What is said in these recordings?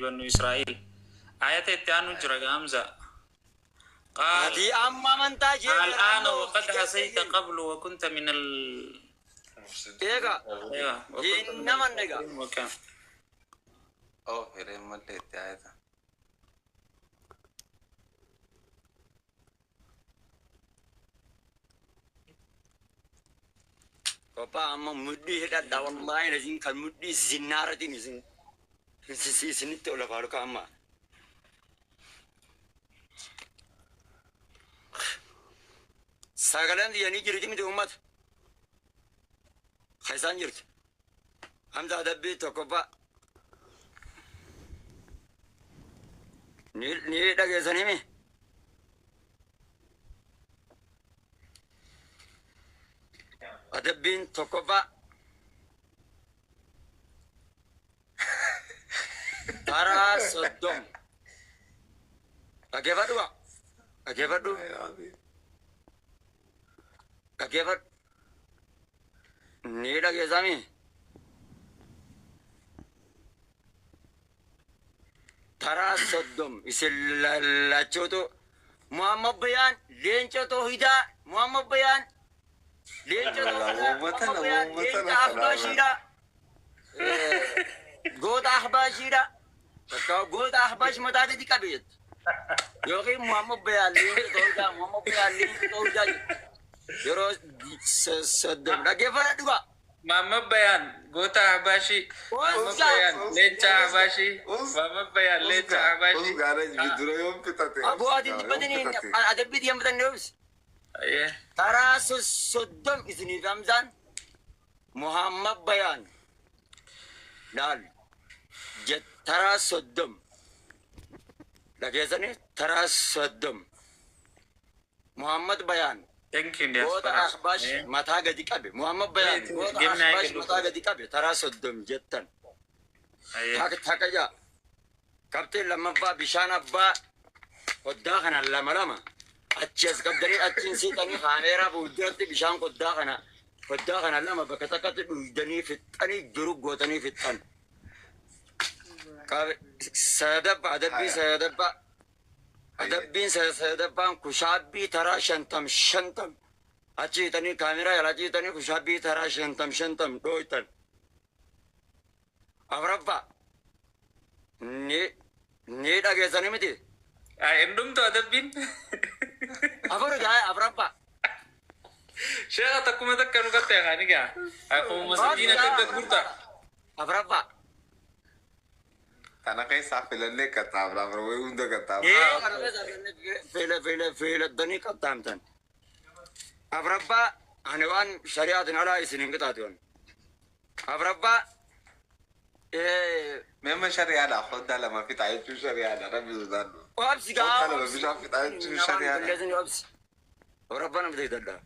Banu Israa'iil. Ayata itti aanu jira gaamza. Qaal Ati amma amantaa ishee الآن وقد عصيت قبل وكنت من ال Eega أيوة وكنت من hin namanne egaa. المكفرين وكان Oh, hireen mallee itti ayata. Kophaa amma mudhii hidhadha wallaahi isin kan mudhii zinnaaratiin isin isinitti ol afaaruka amma. Sagaleen xiyyanii jirti miti uummata. Kan isaan jirti. Hamza adabbii tokkoffaa. Ni dhageessanii mi? Adabbiin tokkoffaa. Taraa 30. Dhaggeeffadhu ba. Dhaggeeffadhu. Dhaggeeffadhu. Ni dhageessami. Taraa 30 isin lachuutu Muhammad Bayaan leenca toohidaa Muhammad Bayaan leenca toohidaa Uummata Muhammad na Bayaan uummata na leenca ahbaashiidha. Goota ahbaashiidha. Takka goota ahbaash mataa gadi qabe jette. Yookiin Muhammad Bayaan leenca toohidaa Muhammad Bayaan leenca toohidaa jette. Yeroo 30 dhaggeeffadha dhugaa. Muhammad Bayaan goota Ahbaashii. Muhammad Oomsa. Bayaan leenca Ahbaashii. Muhammad Bayaan leenca Ahbaashii. Usgaara dura yoom fixate? Aboo ati Yoom dhibbatanii fixate? adabbii xiyyeeffatanii oomsi. Ayyee. Taraa 30 isiniif Hamzaan Muhammad Bayaan laal taraa 30 dhageessanii taraa 30 Muhammad Bayaan Thank you goota diaspora. Ahbaash mataa gadi qabe Muhammad Bayaan goota Gemni Ahbaash eegalu. mataa gadi qabe taraa 30 jettan. Ayyee. Taka taka jaa qabxiin lammaffaa bishaan abbaa koddaa kana lama lama achi as qabdanii achiin siixanii kaameeraa fuulduratti bishaan koddaa kana lama bakka takkatti dhuydanii fixxanii jiru gootanii fixxan. Sadaffaa adabbii sadaffaa adabbiin sadaffaan kushaabbii taraa 50 50 achi hiixanii kaameeraa jala achi hiixanii kushaabbii taraa 50 50 dhooytan. Afuraffaa ni dhageessanii miti. Hin dhumtu adabbiin. Afur gaa afuraffaa. Sheekha takkuma takka nu qaxxee kaani gaa. Akkuma sadiin akka gurgurta. Afuraffaa. Kana keessaa filannee qaxxaamna. Wayii hunda qaxxaamna. Ee kana keessa fila fila filattanii qaxxaamtan. Afuraffaa ani waan shari'aatiin alaa isin hin qixaatu. Afuraffaa Meema shari'aadha. Hoddaa lama fixaa jechuun shari'aadha. Rabbi sodaadhu. Obsi gaa Hoddaa lama bishaan fixaa jechuun shari'aadha. obsi obsi. Afuraffaa namni ta'e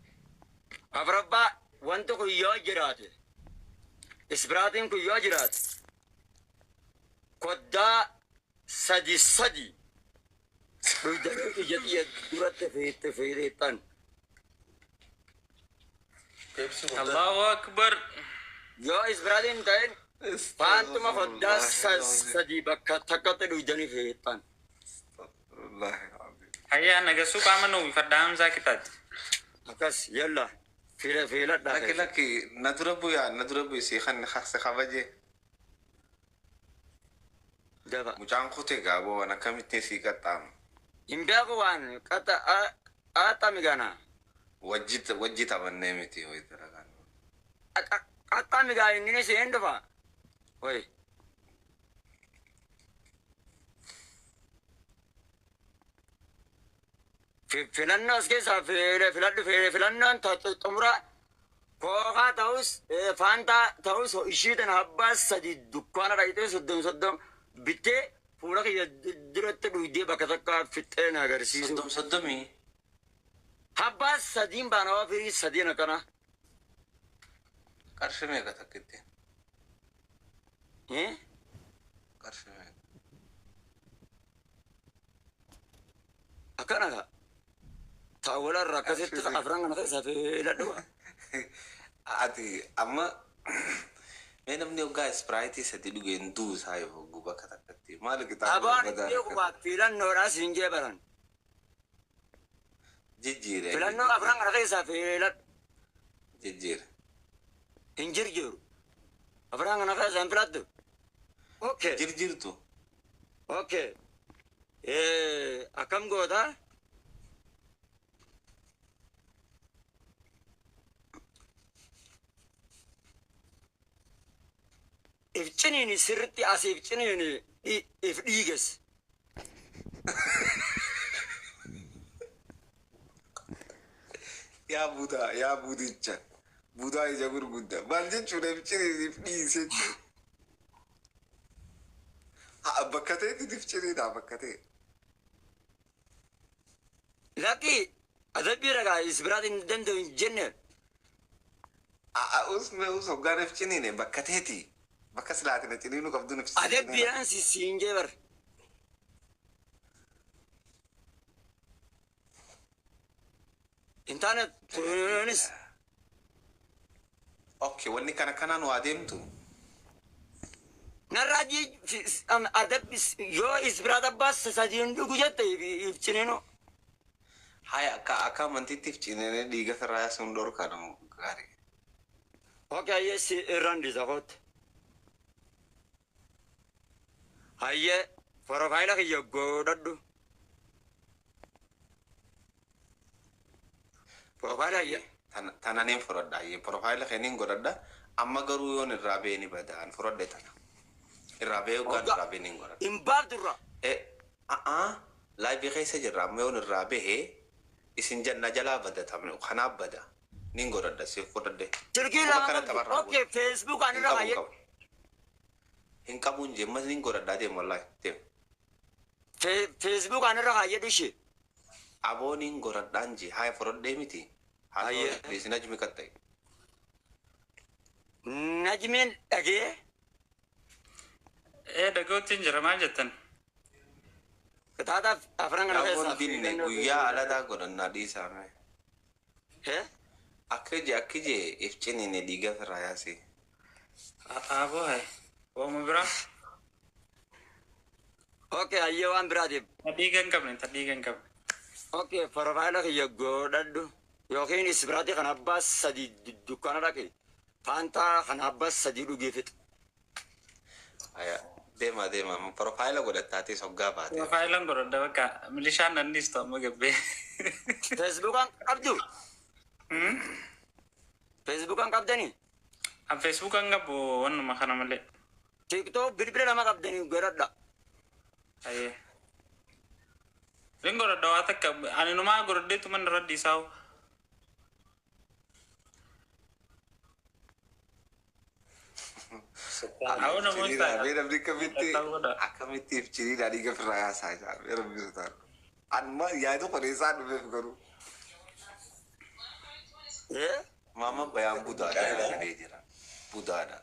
Afuraffaa wanti kun yoo jiraate isbiraatiin kun yoo jiraate koddaa sadi sadi dhuydanii ija xiyya duratti fiixxe fiixxan. Allahu Akbar. Yoo isbiraatiin ta'in faantuma koddaa sadi bakka takkatti dhuydanii fiixxan. Hayyaa nagasuu qaama nu uwwifadha Hamzaa qixaati. Akkas yalla fiila fiiladhaa Lakki keessa. lakki na dura bu'aa na dura bu'i si kan si kabaje. Dafa. Mucaan kutee gaaboo waan akkamittiin si qaxxaamu. Hin beeku waan qaxxami gana. Wajji wajji taphannee miti wayii dalagaan. Qaxxami gaa inni si hin dhufa. Wayi. Filannoo as keessaa filadhu filannoon xumura kookaa ta'us faantaa ta'us ishii tana abbaa sadi dukkaana dhaqxee 30 30 bittee fuula kiyya duratti dhuydee bakka takka fixxee na agarsiisu. 30 30. Abbaa sadiin baanawaa firii sadiin akkana. Qarshii meeqa takkitti? Qarshii meeqa? Akkana kaa. Taawwala irraa akkasitti afran kana keessaa filadhu. Ati amma mee namni hoggaa Sprite sadi dhuge hin du'u isaa yoo hogguu bakka takkatti. jirti. Maali kitaabni Abaan badaan beeku akkana? Waa filannoodhaa siin jee baran. Jijjiire. Filannoo afran kana keessaa filadhu. Jijjiire. Hin jirjiru. Afran kana keessaa hin filattu. Okay. Jirjiirtu. Okay. Akkam goota? If ciniini sirritti asii if ciniini if dhiiges. Yaa budaa, yaa budicha. Budaa ija gurguddaa. Maal jechuudha if ciniiniif dhiise jechuudha? Haa, bakka ta'etti if ciniinaa bakka ta'e. Lakki adabbii ragaa is biraatiin hin danda'u hin jenne. Us mee us hoggaan if ciniine bakka ta'eeti. Bakka silaatina ciniinuu qabduun if ciniina. Adabbiidhaan si siin jee bar. Hin taane tunis. Okay, wanni kana kanaan waa deemtu. Narraa adabbi yoo is biraa abbaas sadiin dhugu jette if ciniinu. Haya, akka amantiitti if ciniinee dhiiga firraa yaasuun dhorkaa nama gaarii. Okay, hayyee si irraan dhiisa kootti. Hayyee profile kiyya godhadhu. Profile kiyya. Tananiin fudhadha. Hayyee, profile keeniin godhadha. Amma garuu yoon irraa ba'ee ni bada. An fudhadhe tana. Irraa ba'ee hoggaan irraa ba'ee niin godhadha. Hin baafturra. A'aa, live keessa jirra. Amma yoon irraa bahee isin janna jalaa bada taphni kanaaf bada. Niin godhadha, siif fudhadhe. Silkii Kuma lama kana qabdu. tapharraa Okay, Facebook ani hin irra qabu, hin hayyee. qabu. Hin qabuun jee ammas niin godhadhaa deemu wallaahi deemu. Facebook ani irra hayyee dhishi. Aboo, niin godhadhaan jee, haa fudhadhee miti. Haa Hayyee. ta'u, najmi qaxxa'e. Najmeen dhagee. Ee, dhagootti hin jira, maal jettan? Kitaaba afran kana Aboon keessaa. dinne guyyaa alataa godhannaa dhiisaa mee. Hee? Akka jee if ciniine dhiiga firraa yaasee. Aboo, hai. Waanuma biraa. Okay, hayyee waan biraatiif. Ta dhiiga hin qabne, ta dhiiga hin qabne. Okay, profile kiyya godhadhu. Yookiin Sprite kan abbaa sadii dukkaana dhaqe. Faantaa kan abbaa sadii dhugee fixu. Aya, deema deema, profile godhattaatis hoggaa baate. Profilean godhadha bakka milishaan nannis ta'u amma gabbee. Facebookaan qabdu? Facebookaan qabdanii? An Facebookan qabu, wannuma kana malee. TikTok bilbila lama qabdanii godhadha. Ayyee. Rin godhadha waa takka ani numaa godhadheetu mana irra dhiisaa'u. Awwa, namoonni Ciniinaa mee namni akkamitti Ta'uu godha. akkamitti if ciniinaa dhiiga firraa yaasaa jira mee rabbi sodaadhu. Anuma yaadu qoreessaa dhufeef garuu. Eh? Maama bayaan budaadha jedhee jira. Budaadha.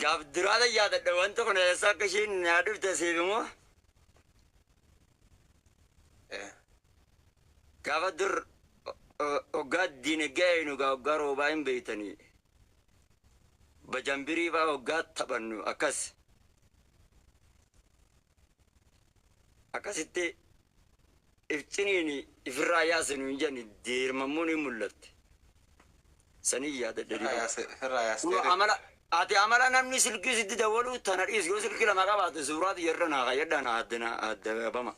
Gaaf duraata yaadadha wanta kun eessa akka isheen naa dhufte siif immoo. Gaafa dur hoggaa diinagdee eenyu gaa hoggaa roobaa hin beeytanii. Bajambirii fa'aa hoggaa taphannu akkas. Akkasitti ifciniin ifirraa yaasinu hin jenni deermammuun hin mul'atte. Sanii yaadadha. Firraa yaastee. Amala ati amala namni silkii sitti dawwalu tana dhiis, yoo silkii lama qabaate suuraa xiyyeerra naa kayyadha naa addana addabama.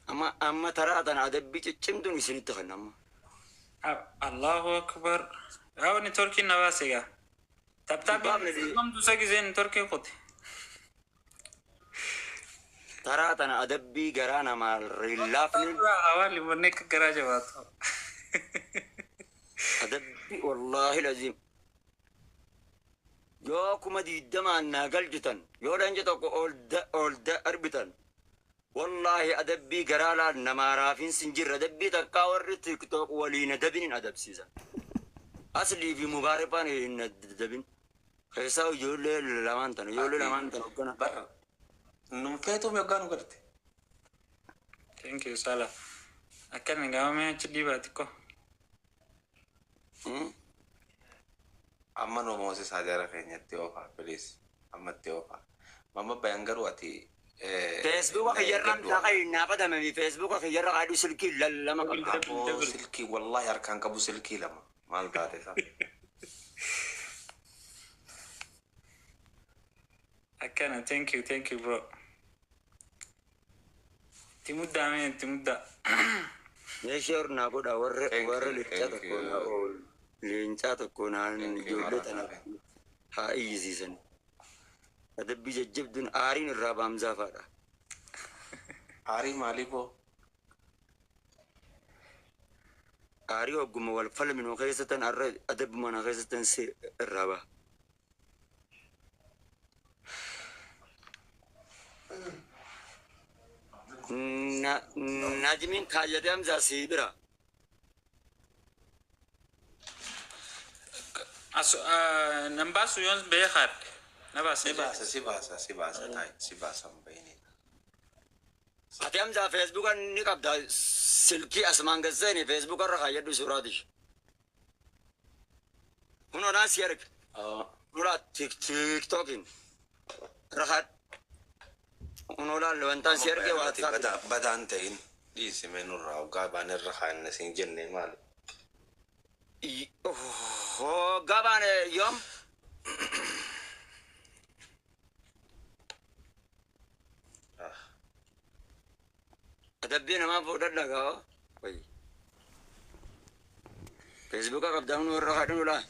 Amma amma taraa tana adabbii ciccimtuun isinitti kenna amma. Allahu akbar. Yaa, networkiin na baase egaa. Baafne. Taptaappiin dusa gisee networkiin qote. Taraa tana adabbii garaa namaa rillaafni. Hawaali wanni akka garaa jabaatu. Adabbii wallaahi laziim. Yoo 20,000 naa galchitan, yoo leenci tokko ol arbitan, wallaahi adabbii garaa laal namaa raafiinsi hin jirre, adabbii takkaa warri TikTok waliin adabin hin adabsiisan. Aslii fi mubaarifaan hin adabin. Keessaa ijoollee lamaan tana, ijoollee lamaan tana hoggana. Barra. Nun feetuu hoggaa nu garte. Thank you, Sala. Akkami gaamamee achi dhiibaa xiqqoo. Amma nu moosisaa jara keenyatti oofaa please. Ammatti oofaa. Mamma bayan garuu ati Feesbuuka na kiyyarraan eeggadhu amma. taa'ee naa badame feesbuuka kiyyarra qaadhu silkii lallama qabda. Double Aboo double. silkii wallahi harkaan qabu silkii lama. Maal taate isaa? Akkana thank you thank you bro. Itti muddaa mee itti muddaa. Meeshee naa godha warra Thank warra you, leencaa thank tokko naa you, oolu. Leencaa tokko naan thank you ijoollee maraa tana taate. haa iyyisiisan. Adabbii jajjabduun aariin irraa baamzaa fa'aadha. Aarii maalii boo? Aarii hogguma wal falminu keessattan har'a adabbuma na keessattan si irraa baha. Najmiin kaayyatee Hamzaa si bira. As nan baasu yoon beekaadhe. Na baasa Si jee. baasa si baasa si baasa taa'i si baasa hin bayini. Ati Hamzaa feesbuuka ni qabda silkii asumaan gasseeni feesbuuka irra kaayyadhu suuraati. Kunoo naan si erga. Dura tiiktookiin irra kunoo laalle wantaan Amma si erge bayan ati waatsaappi. bada badaan ta'in dhiisi mee nurraa hoggaa baane irra kaanne siin jenne maali? Hoggaa baane yoom? Ah. Adabbii namaa fuudhadha gaa. Wayi. Feesbuuka qabdaa hunoo irra kaadhu laa.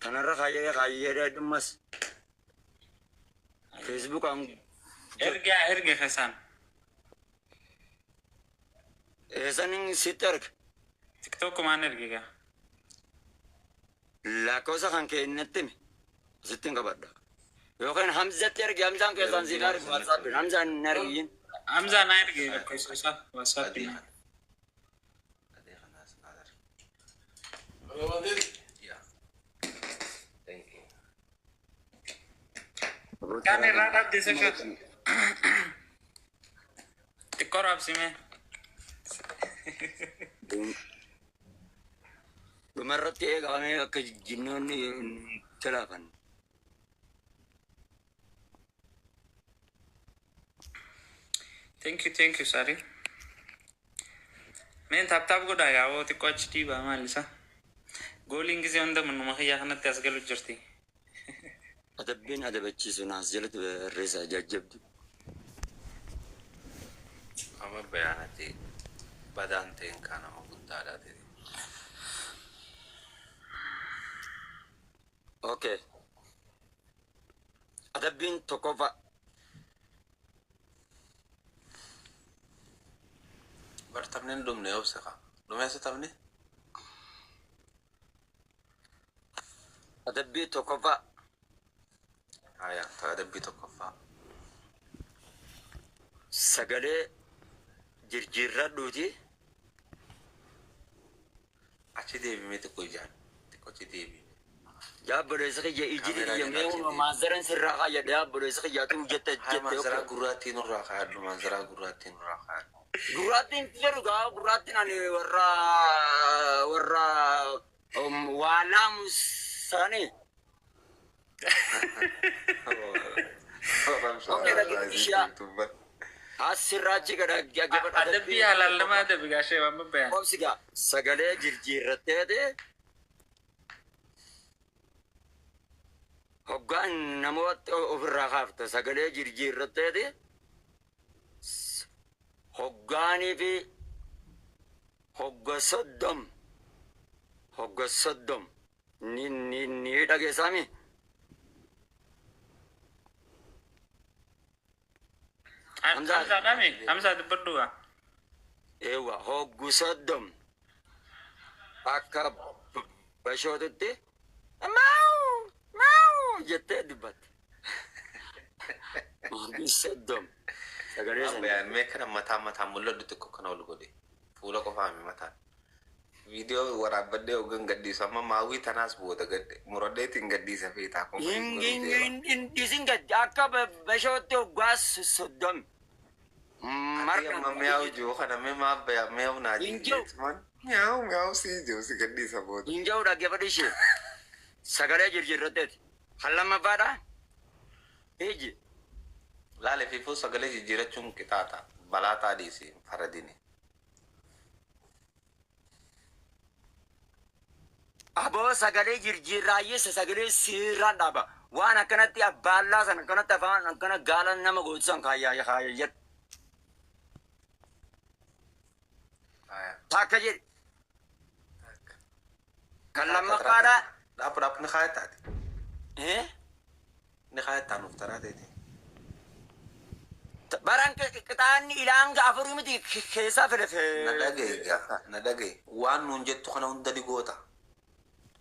Kanarra kaayyee kaayyee dhummas. Feesbuukaan Ergaa erga keessaan. eessan sitti erga. Tiktookumaan erge gaa. Lakkoofsa kan kennatti himi. Sitti hin qabadha. Yookaan Hamzatti ergi Hamzaan keessaan siif ergi waatsaappiin Hamzaan hin ergiin. Hamzaa naa erge lakkoofsa isaa Adii waatsaappiin. kana. Adii kanaas naa darbe. Yeah. Thank you. Kan irraa dhabde isa shan. Xiqqoo raabsime. Dhumarratti eegamee akka jinnoonni talaafan. Thank you thank you sorry. Meen tap tap godhaa yaa'oo xiqqoo achi dhiibaa maal isa. Gooliin gisee hunda manuma kiyyaa kanatti as galu jirti. Adabbiin adabachiisu naas jalatti barreessa jajjabdu. Amma bayaan ati badaan ta'in kaa nama guddaadha ta'e. Okay. Adabbiin tokkoffaa. Bar taphni hin dhumne obse kaa. Dhumeessa taphni? Adabbii tokkoffaa. Haya adabbii tokkoffaa. Sagalee jirjiirradhuuti. Achi deebimee xiqqoo ijaan. Xiqqoo achi deebimee. Yaabboleessa kiyya iji Kaameeraa kiyya jalaa mee achi deebi. maanzaran sirraa kaayyadha yaabboleessa kiyyaatu jette Haya jette manzaraa okay. gurraattii nurraa kaayadhu manzaraa gurraattii nurraa kaayadhu. Gurraattiin jedhu gaa gurraattiin ani warra warra waa laamusanii. Okay, dhaggeeffishaa. As sirraachi gada Adabbii adabbii halaal nama adabi gaashee waan babbayan. obsi gaa sagalee jirjiirratteeti hoggaan namoota ofirraa kaafta sagalee jirjiirratteeti hoggaanii fi hogga 30 hogga 30 ni ni ni dhageessaami. Hamzaa. Hamzaa dhame Hamzaa dubbadhu gaa. Ewa hoggu 30 akka bashootutti maawu maawu jettee dubbatte. Hoggu 30 sagalee sana. Bayaan mee kana mataa mataa mul'adhu xiqqoo kana ol godhe. Fuula qofaa mi mataan. Viidiyoo waraabbadhee hoggan gadhiisu amma maawwii tanaas booda gadhe muradheetiin gadhiisa feetaa kun Hin dhiisin gaddi akka bashootti hoggaa 30. Ati amma mi'aawu jiru kana mee maaf baya mi'aawu naa Hin jiru. jiru. Mi'aawu mi'aawu sii jiru si gadhiisa booda. Hin jiru, dhaggeeffadhu ishee. Sagalee jirjiirratteeti. Kan lammaffaadha. Iji. Laale fiifuu sagalee jijjiirachuun qixaaxa. Balaa taadhiisi faradini. Aboo, sagalee jirjiirraayyeessa sagalee siirraan dhaaba. Waan akkanatti abbaallaa sana akkanatti afaan akkana gaala nama gootisan kaayyaa kaayyadhu. Takka jedhi. Kan lammaffaadha. Dhaab dhaab ni kaayataati. Eh? Ni kaayataa nuuf taraa ta'eeti. Baran qixaanni ilaanga afurii miti keessaa file. Na dhagaye gaa na dhagaye, waan nuun jettu kana hunda ni goota.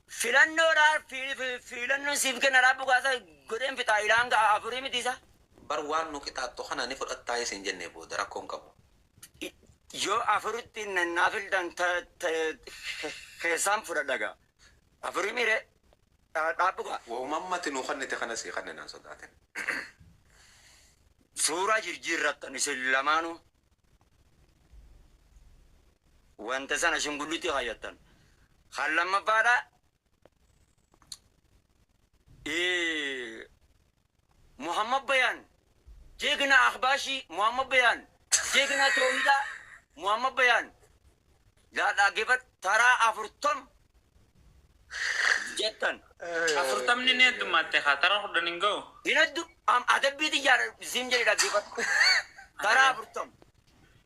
Filannoodhaan filannoon siif kenna, dhaabbu kaasa godheen fixaa, ilaanga afurii miti isa. Bar waan nu qixaaxxu kana ni fudhattaa isin jennee booda rakkoon qabu. Yoo afuritti naa filtan keessaan fudhadha gaa. Afurii miire dhaabbu gaa. Walumammati nuu kannite kana sii kanneen an sodaatin. Suuraa jirjiirrattan isin lamaanuu. Wanta sana shingullitti kaayyattan. Kan lammaffaadha. Muhammad Bayan jeegina Ahbaashi, Muhammad Bayan jeegina Toohida, Muhammad Bayan dhaggeeffadhu, taraa 40 jettan. 40ni ni heddummatte haa, tara 10 hin ga'u. Hinaddu adabbii xiyyaara siin jedhe, dhaggeeffadhu. Taraa 40.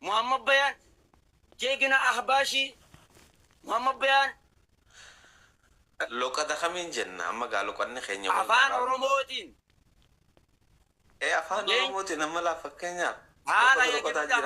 Muhammad Bayan jeegina Ahbaashi, Muhammad Bayan. Loqata kamiin jenna amma gaa loqanni keenya wal Afaan qabaa. Oromootiin. Ee, afaan Oromootiin amma laa fakkeenyaaf. Haala loqota loqotaa eeggatudha. jira.